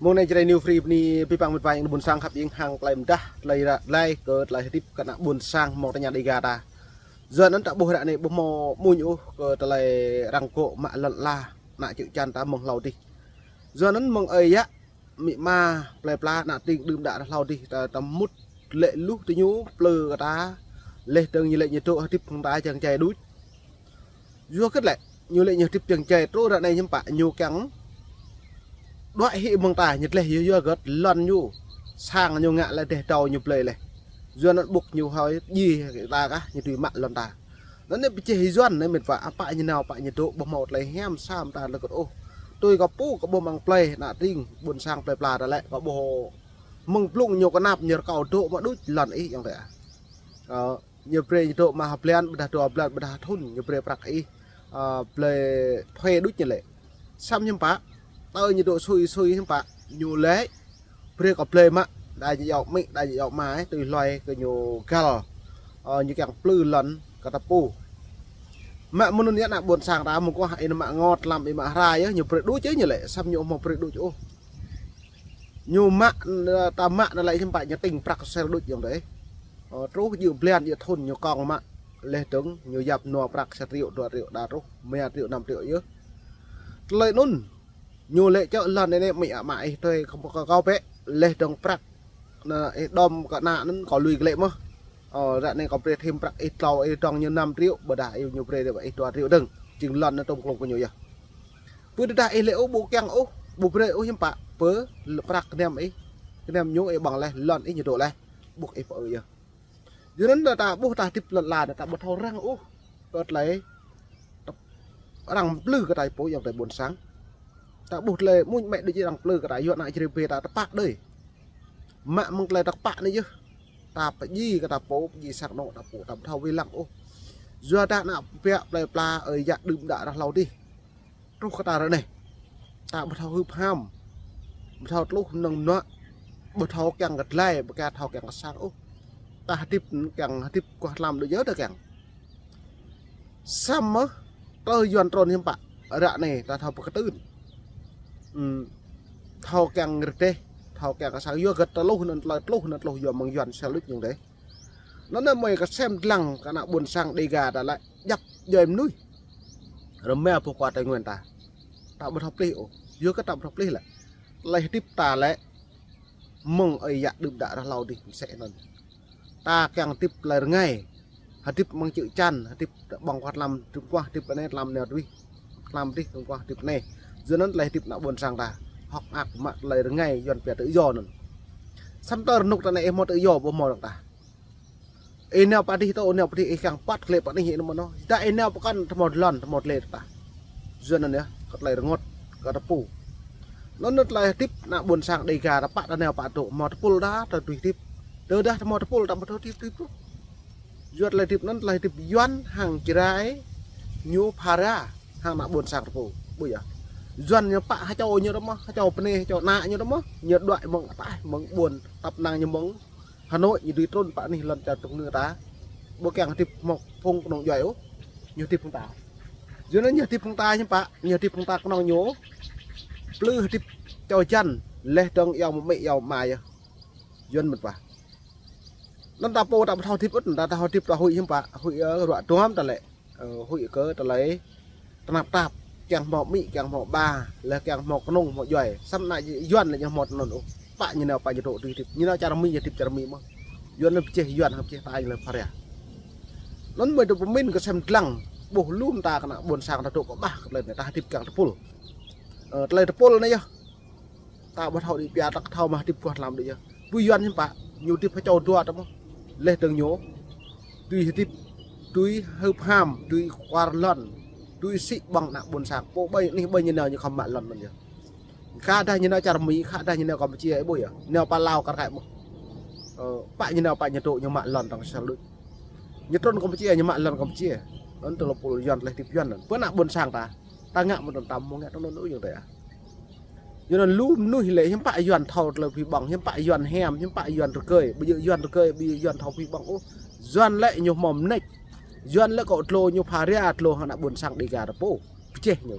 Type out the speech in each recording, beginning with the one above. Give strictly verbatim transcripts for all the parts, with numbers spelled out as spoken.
Mông anai Jrai New Free bơni abih bang met wa ƀôn sang khăp ing hăng tơlơi mơdah, tơlơi ră, tơlơi kơ tơlơi hơdip kơ ană ƀôn sang mơ̆ng tơña Dega ta. Yua anŭn ta ƀuh ră anai ƀuh hmâo mơ̆n ôh kơ tơlơi arăng gŏ mă lŏn ala ană čư̆ čan ta mơ̆ng hlâo adih. Yua anŭn mơ̆ng ơi yă, amĭ ama, plơi pla, ană tring đưm đă hlâo adih ta, ta mŭt lĕ luh tơ ñu plư kơ ta, laih dơ̆ng ñu lĕ ñu dŏ hơdip hăng ta jăng jai đôč. Yua hơget lĕ, ñu lĕ ñu hơdip jăng jai truh ră anai hiư̆m pă ñu kiăng đuaĭ hĭ mơ̆ng ta, ñu tơleh yua, yua hơget lŏn ñu, sang ñu ngă lĕ dêh dâo ñu blơi laih. Yua anŭn ƀuh ñu hơi djai ta kah, ñu tui mă lŏn ta. Anŭn anai pơjeh Yuan anai met wa, apă ñu nao, apă ñu dŏ, ƀu hmâo tơlơi hiam sa mơta tơlơi kơt ôh. Tui kâo pô, kâo ƀuh amăng plơi, ană tring, ƀôn sang plơi pla ta lĕ, kâo ƀuh mơ̆ng blung ñu kơnap, ñu rơkâo dŏ mă đôč lŏn ih ayŏng adơi. Ơ, ñu brơi ñu dŏ mă ha blan, ƀôdah dua blan, ƀôdah thŭn, ñu brơi prăk ih, ơ, blơi thuê đôč ñu lĕ. Samơ̆ hiư̆m pă, tơl ñu dŏ sui sui hiư̆m pă, ñu lĕ brơi kơ blơi mă, đa ñu yua amĭ, đa ñu yua ama, ơ, tui hloi kơ ñu găl, ơ, ñu kiăng plư lŏn kơ ta pô. Mă mơ̆n anŭn yơh ană ƀôn sang ta mơguah ih mă ngot lăm ih mă hra yơh, ñu brơi đôč yơh ñu lĕ, samơ̆ ñu ƀu hmâo brơi đôč ôh. Ñu mă, ta mă anai lĕ hiư̆m pă ñu tĭng prăk sel đôč ayŏng adơi. Ơ, truh djơ̆ blan djơ̆ thŭn ñu kŏng mă, laih dơ̆ng ñu yap nua prăk sa triệu, dua triệu, đa truh, mơ̆ triệu, năm triệu yơh. Tơlơi anŭn, ñu lĕ čŏk lŏn anai amĭ ama ih thuê kơ kâo bĕ, laih dơ̆ng prăk anŭn ih đom kơ ană anŭn kâo lui glaĭ mơ̆n. Ơ, ră anai kâo brơi thêm prăk ih tlâo, ih dŏng ñu năm triệu, ƀôdah ih ñu brơi ih dua triệu dơ̆ng. Jing lŏn anŭn tŏm klŏng kơ ñu yơh. Pơ tơdah ih lĕ ôh ƀu kiăng ôh, ƀu brơi ôh hiư̆m pă, pơ prăk kơnăm ih, kơnăm ñu ih ƀơ̆ng laih, lŏn ih ñu dŏ laih, ƀuh ih pơ ư yơh. Yua anŭn ta ƀuh ta hơdip lŏn ala anai ta ƀu thâo răng ôh kơ tơlơi arăng plư kơ ta pô ayŏng adơi ƀôn sang. Ta ƀuh tơlơi mơ̆n mĕ đôč arăng plư kơ ta, yua ană Jrai ƀing ta tơpă đơi. Mă mơ̆ng tơlơi tơpă anai yơh. Ta pơjing kơ ta pô, pơjing sang anŏ ta pô, ta ƀu thâo wai lăng ôh. Yua dah ană ƀă plơi pla ơi yă đưm đă hlâo adih. Truh kơ ta ră anai. Ta ƀu thâo hưp ham. Ƀu thâo tluh mơnơ̆ng mơnuă. Ƀu thâo kiăng kơ tơlơi, ƀu kiăng thâo kiăng kơ sang ôh. Ta hơdip kiăng hơdip kuah tlam đôč yơh ta kiăng. Samơ̆ tơl Yuan trŭn hiư̆m pă, ră anai ta thâo pơkơtưn. Ưm, thâo kiăng rơdêh, thâo kiăng kơ sang yua hơget tơluh anŭn tơlơi tluh anŭn tluh yua mơ̆ng Yuan sel đôč ayŏng adơi. Anŭn anai mơi kơsem dlăng kơ ană ƀôn sang Dega ta lĕ djăp djuai mơnuih. Rơma boh kua Tây Nguyên ta. Ta ƀu thâo plih ôh. Yua hơget ta ƀu thâo plih lĕ. Tơlơi hơdip ta lĕ mơ̆ng ơi yă đưm đă hlâo adih mơsĕ anŭn. Ta kiăng hơdip tơlơi rơngai. Hơdip mơ̆ng čư̆ čan, hơdip ƀơ̆ng kuah tlam, tơm kuah hơdip anai tlam nao tui. Tlam adih tơm kuah hơdip anai. Yua anŭn tơlơi hơdip ană ƀôn sang ta. Hơ̆k mơak mă tơlơi rơngai Yuan pia tự do anŭn. Samơ̆ tơl rơnŭk ta anai ih hmâo tự do ƀu hmâo dơ̆ng ta. Ih nao pơ adih tơ, nao pơ adih ih kiăng păt klĕ pơ anih ih nao mơ̆n ôh. Dah ih nao pơkŏn tơhmâo lŏn, tơhmâo tơlơi ta. Yua anŭn yơh, kơ tơlơi rơngot, kơ ta pô. Anŭn anŭn tơlơi hơdip ană ƀôn sang Dega ta pă ta nao pă dŏ, hmâo tơpul dah, ta dưi hơdip. Tơdah tơhmâo tơpul ta ƀu thâo hơdip, hơdip ôh. Yua tơlơi hơdip anŭn tơlơi hơdip Yuan hăng Jrai ñu phara hăng ană ƀôn sang ta pô. Ƀu yơh. Yuan ñu pă ha čô ñu dơ̆ng mơ̆n, ha čô bơnai, ha čô ană ñu dơ̆ng mơ̆n. Ñu đuaĭ mơ̆ng ataih, mơ̆ng ƀuôn, tăp năng ñu mơ̆ng Hà Nội ñu dưi trŭn pơ anih lŏn čar Trung Quốc ta. Ƀu kiăng hơdip hmâo phung kơnung djuai ôh. Ñu hơdip hăng ta. Yua anŭn ñu hơdip hăng ta hiư̆m pă, ñu hơdip hăng ta kơnơ̆ng ñu. Plư hơdip čô jăn, laih dơ̆ng yua amĭ yua ama yơh. Yua anŭn met wa. Anŭn ta pô ta ƀu thâo hơdip ôh, ta thâo hơdip ta huĭ hiư̆m pă, huĭ, ơ, ruă duăm ta lĕ. Ơ, huĭ kơ tơlơi tơnap tap, kiăng hmâo amĭ, kiăng hmâo ama, laih kiăng hmâo kơnung, hmâo djuai. Samơ̆ ană Yuan lĕ ñu hmâo tui anŭn ôh. Pă ñu nao, pă ñu dŏ tui hơdip. Ñu nao čar Mi, ñu hơdip čar Mi mơ̆n. Yuan anŭn pơjeh Yuan, hăng pơjeh ta ñu lĕ phara. Anŭn mơi dŏ pơmĭn kơ sem dlăng, ƀuh lŏm ta kơ ană ƀôn sang ta dŏ kơ ƀah kơ tơlơi anai ta hơdip kiăng tơpul. Ơ, tơlơi tơpul anai yơh. Ta ƀu thâo đĭ pia ta thâo mă hơdip kuah tlam đôč yơh. Ƀu Yuan hiư̆m pă, ñu hơdip ha čô dua ta mơ̆n. Laih dơ̆ng ñu dưi hơdip, dưi hưp ham, dưi kuar lŏn, dưi sĭ ƀơ̆ng ană ƀôn sang. Pô ƀơi anih ƀơi ñu nao ñu khŏm mă lŏn mơ̆n yơh. Khă dah ñu nao čar Mi, khă dah ñu nao Kampuchia ih ƀuh yơh. Nao pơ Lào kar kaĭ mơ̆n. Ơ, pă ñu nao pă ñu dŏ ñu mă lŏn dơ̆ng sel đôč. Ñu trŭn Kampuchia ñu mă lŏn Kampuchia. Anŭn tơlơi pul Yuan tơlơi hơdip Yuan anŭn. Pơ ană ƀôn sang ta. Ta ngă mơ̆n tơl ta hmâo ngă tơl anŭn ôh ayŏng adơi ah. Yua anŭn lu mơnuih lĕ hiư̆m pă Yuan thâo tơlơi pơhiăp ƀơ̆ng, hiư̆m pă Yuan hiam, hiư̆m pă Yuan rơgơi, ƀu djơ̆ Yuan rơgơi, ƀu djơ̆ Yuan thâo pơhiăp ƀơ̆ng ôh. Yuan lĕ ñu hmâo mơneč. Yuan lĕ kơ tlô ñu phara tlô hăng ană ƀôn sang Dega ta pô. Pơjeh ñu.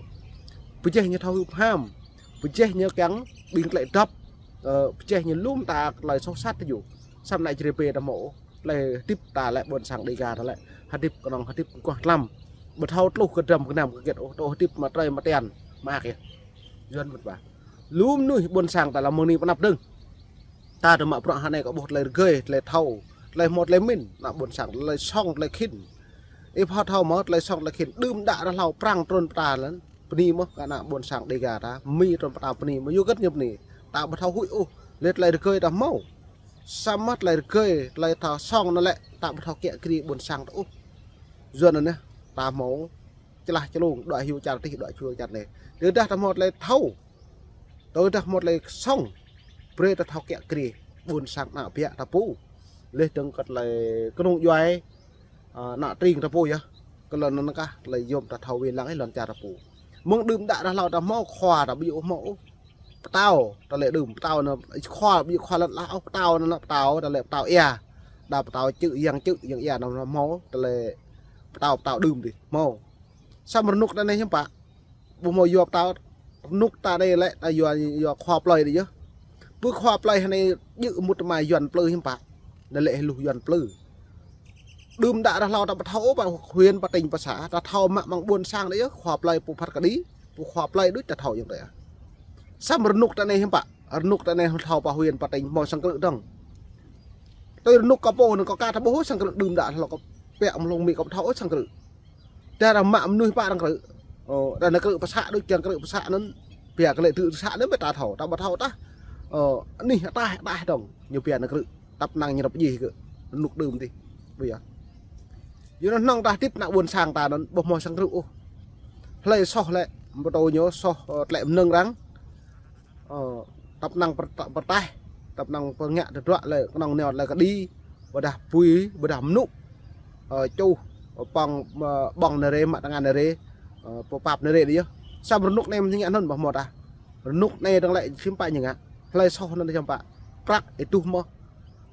Pơjeh ñu thâo hưp ham. Pơjeh ñu kiăng ƀing tơlơi dăp, ơ, pơjeh ñu lŏm ta tơlơi soh sat tơjuh. Samơ̆ anai Jrai pê ta hmâo, tơlơi hơdip ta lĕ ƀôn sang Dêga ta lĕ, hơdip kơnơ̆ng hơdip kuah tlam. Ƀu thâo tluh kơ dram kơ nam kơ kiet ôh, tơ hơdip mă trơi mă tian, mă ak yơh. Yuan mơ̆t ƀă. Lŏm mơnuih ƀôn sang ta lăm mơ̆ng anai pơ anăp dơ̆ng. Ta tơ mă bruă hơnai kơ ƀuh tơlơi rơgơi, tơlơi thâo, tơlơi hmâo tơlơi mĭn, ană ƀôn sang, tơlơi song, tơlơi khĭn. Ih pơhơt thâo mơ̆, tơlơi song, tơlơi khĭn, đưm đă ră hlâo prăng trŭn pơta lĕ, bơni mơ̆ kơ ană ƀôn sang Dêga ta, Mi trŭn pơta bơni mơ̆, yua hơget ñu bơni. Ta ƀu thâo huĭ ôh, lĕ tơlơi rơgơi ta hmâo. Samơ̆ tơlơi rơgơi, tơlơi thâo song anŭn lĕ, ta ƀu thâo kiă kriê ƀôn sang ta ôh. Yuan anai, ta hmâo, čơlah čơlông, đuaĭ hyu čar tih, đuaĭ hyu čar anai. Tơdah ta hmâo tơlơi thâo, tơdah hmâo tơlơi song, brơi ta thâo kiă kriê, ƀôn sang ană biă ta pô. Leh dơ̆ng kơ tơlơi kơnung djuai, ơ, ană tring ta pô yơh. Kơ lŏn anŭn kah, tơlơi yôm ta thâo wai lăng ih lŏn čar ta pô. Mơ̆ng đưm đă ră hlâo ta hmâo khua ta ƀu djơ̆ hmâo ôh. Pơtao, tơlơi đưm, pơtao anŭn, khua ƀu djơ̆ khua lŏn lah ôh, pơtao anŭn, pơtao, tơlơi pơtao ia. Đa pơtao čư̆, yang čư̆, yang ia anŭn hmâo, tơlơi pơtao, pơtao đưm dih, hmâo. Samơ̆ rơnŭk ta anai hiư̆m pă. Ƀu hmâo yua pơtao, rơnŭk ta anai lĕ, ta yua, yua khua plơi dih yơh. Pơ khua plơi hơnai djơ̆ mŭt tơmai Yuan plư hiư̆m pă. Anai lĕ hluh Yuan plư. Đưm đă ră hlâo ta ƀu thâo ôh, pơ huyện, pơ tỉnh, pơ xã, ta thâo mă mơ̆ng ƀôn sang dih yơh, khua plơi pô phat kơđi, pô khua plơi đôč ta thâo yơh dih. Samơ̆ rơnŭk ta anai hiư̆m pă, rơnŭk ta anai thâo pơ huyện, pơ tỉnh, hmâo sang krư̆ dơ̆ng. Tui rơnŭk kơ pô anŭn kơ ka ta ƀuh sang krư̆ đưm đă ră hlâo kơ pĕ mơlông Mi kơ ƀu thâo ôh sang krư̆. Tơdah mă mơnuih pă arăng krư̆. Ơ, tơdah ană krư̆ pơ xã đôč kiăng krư̆ pơ xã anŭn. Biă kơ lĕ tŭ pơ xã anŭn ƀu ta thâo, ta ƀu thâo tah. Ơ, anih ataih, ataih dơ̆ng. Ñu biă ană krư̆. Tăp năng ñu rơp jih kơ rơnŭk đưm dih. Ƀu yơh. Yua anŭn ta hơdip ană ƀôn sang ta anŭn ƀu hmâo sang krư̆ ôh. Hlơi soh lĕ, pơtô ñu soh, ơ, tơlơi mơnơ̆ng arăng. Ơ, tăp năng pơr-, pơrtaih, tăp năng pơngă tơdruă lĕ, kơnơ̆ng nao lĕ kơđi, ƀôdah bui, ƀôdah mơnŭ, ơ, čuh, ƀơ̆ng, ơ, ƀơ̆ng nơrê, mă tơngan nơrê, ơ, pơpap nơrê dih yơh. Samơ̆ rơnŭk anai mơ̆n ñu ngă anŭn ƀu hmâo tah. Rơnŭk anai dơ̆ng lĕ hiư̆m pă ñu ngă. Hlơi soh anŭn hiư̆m pă. Prăk ih tuh mơ̆.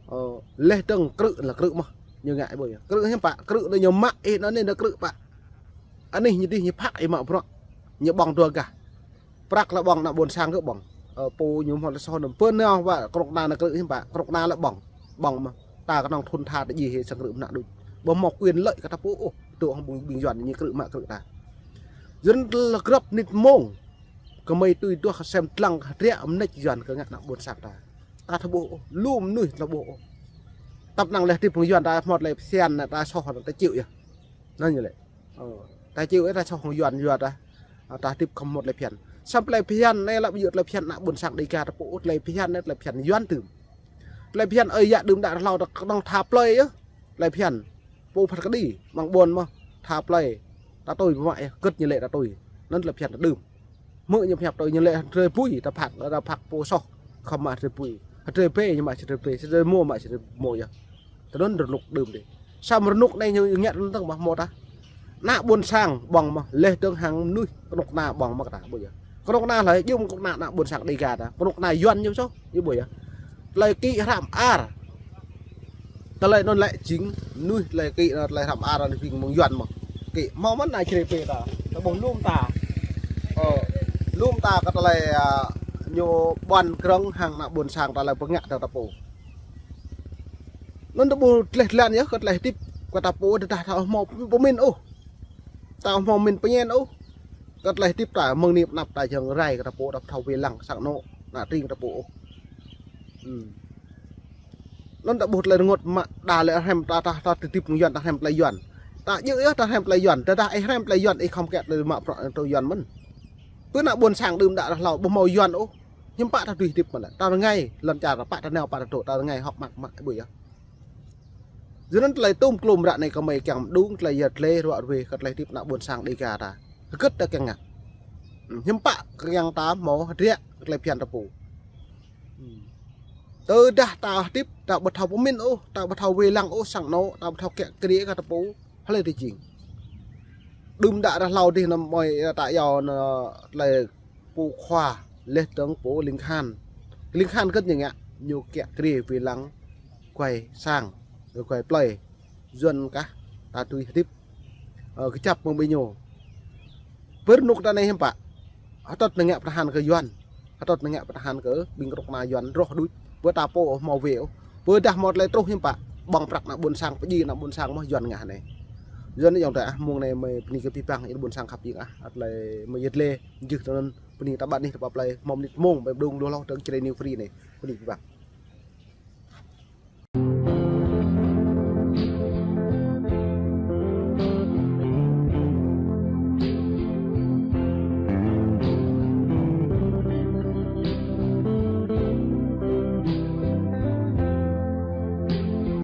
Ơ, leh dơ̆ng krư̆ lĕ krư̆ mơ̆. Ñu ngă ƀu yơh. Krư̆ hiư̆m pă. Krư̆ anŭn ñu mă ih anŭn anai ñu krư̆ pă. Anih ñu dih ñu phak ih mă bruă. Ñu ƀơ̆ng dua gah. Prăk lĕ ƀơ̆ng ană ƀôn sang kơ ƀơ̆ng. Ơ, pô ñu hmâo tơlơi soh anŭn. Pơ anai wă kơnuk kơna ană krư̆ hiư̆m pă. Kơnuk kơna lĕ ƀơ̆ng. Ƀơ̆ng mơ̆. Ta kơnơ̆ng thŭn tha ta djai hĭ sang krư̆ mơnă đôč. Ƀu hmâo quyền lợi kơ ta pô ôh. Tŭ hăng ƀing, ƀing Yuan ñu krư̆ mă krư̆ ta. Yuan lĕ grăp nit mông. Kơmơi tui duah kơ sem dlăng kơ hơdră mơneč Yuan kơ ngă ană ƀôn sang ta. Ta thâo ƀuh ôh. Lŏm mơnuih ta ƀuh ôh. Tăp năng leh hơdip hăng Yuan ta hmâo tơlơi phiăn ta soh ta čư̆ yơh. Anŭn ñu lĕ. Ơ, ta čư̆ ih ta soh hăng Yuan, Yuan ta. Ơ, ta hơdip khŏm hmâo tơlơi phiăn. Samơ̆ tơlơi phiăn anai lĕ ƀu djơ̆ tơlơi phiăn ană ƀôn sang Dêga ta pô, tơlơi phiăn anai tơlơi phiăn Yuan tơm. Tơlơi phiăn ơi yă đưm đă ră hlâo ta kơnơ̆ng tha plơi yơh. Tơlơi phiăn. Pô phat kơđi, mơ̆ng ƀôn mơ̆, tha plơi. Ta tui ƀu mă yơh, hơget ñu lĕ ta tui. Anŭn tơlơi phiăn ta đưm. Hmư̆ ñu pơhiăp tui ñu lĕ hơdrơi bui, ta phak, ta phak pô soh. Khŏm mă hơdrơi bui. Hơdrơi bê ñu mă hơdrơi bê, hơdrơi mô mă hơdrơi mô yơh. Tui anŭn rơnŭk đưm dih. Samơ̆ rơnŭk anai ñu ngă anŭn dơ̆ng mơ̆ hmâo tah. Ană ƀôn sang ƀơ̆ng mơ̆, leh dơ̆ng hăng mơnuih kơnuk kơna ƀơ̆ng mơ̆ kơ ta ƀu yơh. Kơnuk kơna hlơi, djơ̆ mơ̆ng kơnuk kơna ană ƀôn sang Dêga ta. Kơnuk kơna Yuan ñu soh, ñu ƀu yơh. Tơlơi kĭ hrăm ar. Tơlơi anŭn lĕ jing mơnuih tơlơi kĭ anŭn tơlơi hrăm ar anŭn ƀing mơ̆ng Yuan mơ̆. Kĭ hmâo mơ̆n anai Jrai pê ta. Ta ƀuh lŏm ta. Ơ, lŏm ta kơ tơlơi, ơ, ñu ƀuăn krơ̆ng hăng ană ƀôn sang ta lĕ pơngă ta ta pô. Anŭn ta ƀuh tleh tlan yơh kơ tơlơi hơdip kơ ta pô tơdah ta hmâo pơmĭn ôh. Ta hmâo mĭn pơñen ôh. Kơ tơlơi hơdip ta mơ̆ng anai pơ anăp ta jơ̆ng rai kơ ta pô ta thâo wai lăng sang anŏ ană tring ta pô ôh. Hm. Anŭn ta ƀuh tơlơi rơngot mă đa lĕ hrăm ta, ta, ta hơdip mơ̆ng Yuan ta hrăm tơlơi Yuan. Ta djơ̆ yơh ta hrăm tơlơi Yuan. Tơdah ih hrăm tơlơi Yuan ih khŏm kiăng tơlơi mă bruă tui Yuan mơ̆n. Pơ ană ƀôn sang đưm đă ră hlâo ƀu hmâo Yuan ôh. Hiư̆m pă ta tui hơdip mơ̆n lĕ. Ta rơngai lŏn čar ta pă ta nao pă ta dŏ ta rơngai hŏk mă mă ƀu yơh. Yua anŭn tơlơi tŭm klŭm ră anai kơmơi kiăng mơđung tơlơi yăl dlai ruă ruê kơ tơlơi hơdip ană ƀôn sang Dêga ta. Hơget ta kiăng ngă. Hm, hiư̆m pă kiăng ta hmâo hơdră tơlơi phiăn ta pô. Hm. Tơdah ta hơdip, ta ƀu thâo pơmĭn ôh, ta ƀu thâo wai lăng ôh sang anŏ, ta ƀu thâo kiă kriê kơ ta pô. Hlơi ta jing. Đưm đă ră hlâo dih anăm mơi ta iâu anŭn tơlơi pô khua, leh dơ̆ng pô ling khan. Ling khan hơget ñu ngă, ñu kiă kriê wai lăng guai sang, guai plơi. Yuan kah, ta tui hơdip. Ơ, kơjăp mơ̆ng ƀing ñu. Pơ rơnŭk ta anai hiư̆m pă. Hơtŭt ñu ngă pơtahan kơ Yuan. Hơtŭt anai ngă pơtahan kơ ƀing kơnuk kơna Yuan rŏh đôč. Pơ ta pô hmâo wĕ ôh. Pơ dah hmâo tơlơi truh hiư̆m pă. Ƀơ̆ng prăk ană ƀôn sang pơjing ană ƀôn sang mơ̆ Yuan ngă anai. Yuan anai yŏng tơ ah mông anai mơi bơni kơ abih bang ƀôn sang khăp jing ah. Ăt tơlơi mơi yet lĕ jih tơ anŭn bơni ta ƀă anih ta pap plơi hmâo mơnit mông ƀơi mơdung lu hloh tơ̆ng Jrai New Free anai. Bơni abih bang.